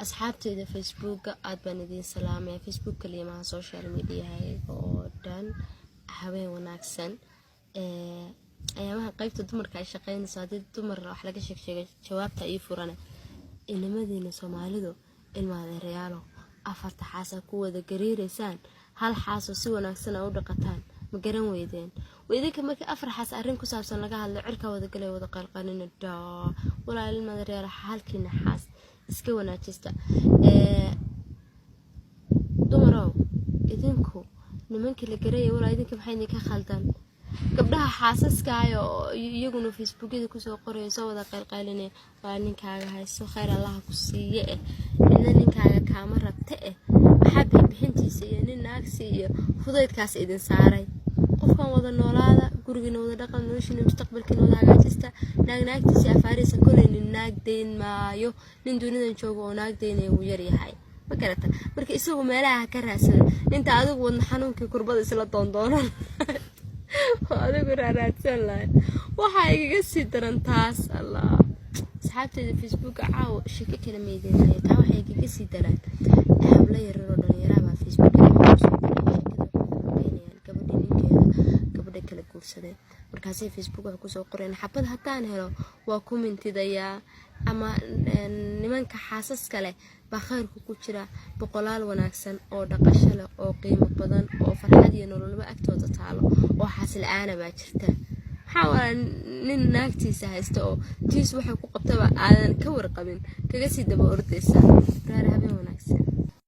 Asxaabteyda Facebooka, aad baan idiin salaamaya. Facebook kaliya maha, social mediahayaga oo dhan. Habeen wanaagsan. Ayaamaha qeybta dumarka ay shaqeynayso, haddii dumar wax laga sheegsheegay, jawaabta ii furane. Inamadiina Soomaalidu, ilma adeerayaalo, afarta xaasaa ku wada gariireysaan, hal xaasoo si wanaagsan a u dhaqataan ma garan weydeen? Idinka markii afar xaas arrin ku saabsan laga hadlo, cirkaa wada galay, wada qalqalina daa. Walaal, ilma adeerayaalo, halkiina xaas iska wanaajista. Dumarow, idinku nimankii la garaya, walaa idinka maxay idinka khaldan? Gabdhaha xaasaskaayo oo iyaguna Facebookyada kusoo qoraya, soo wada qaylqaylinaya, waa ninkaaga hayso, khayr Allaha ku siiye eh, cidna ninkaaga kaama rabta eh. Maxaa bixbixintiisa iyo nin naagsi iyo fudaydkaas idin saaray? Qofkan wada noolaada, gurigiina wada dhaqan, noloshiina, mustaqbalkiina wada hagaajista. Naag naagtiisa afaaraysa, kolay nin naag dayn maayo. Nin dunidan jooga oo naag daynaya wuu yaryahay, ma garata? Marka isagu meelaha ha ka raadsada, inta adigu wadna xanuunkii kurbada isla doondoonan oo adigu raaraadsan lahay. Waxaa igaga sii daran taas, Allah, asxaabteeda Facebooka, caawa sheeko kale maydin hayo. Taa waxay igaga sii daraan, hablo yararoo dhalinyaraabaa Facebooka kusoo qoray sheekada. Waxay falanqeynayaan gabadhii ninkeeda gabadha kala guursadeen. Markaasay Facebook waxay kusoo qoreen: "Xabad haddaan helo waa ku mintidayaa." Ama nimanka xaasaska leh baa khayrku ku jira, boqolaal wanaagsan oo dhaqasho leh oo qiimo badan oo farxad iyo nololba agtooda taalo oo xaas la-aana baa jirta. Maxaa walaa nin naagtiisa haysta oo tiis waxay ku qabtaba aadan ka warqabin kaga sii daba ordaysaa? Raar, habeen wanaagsan.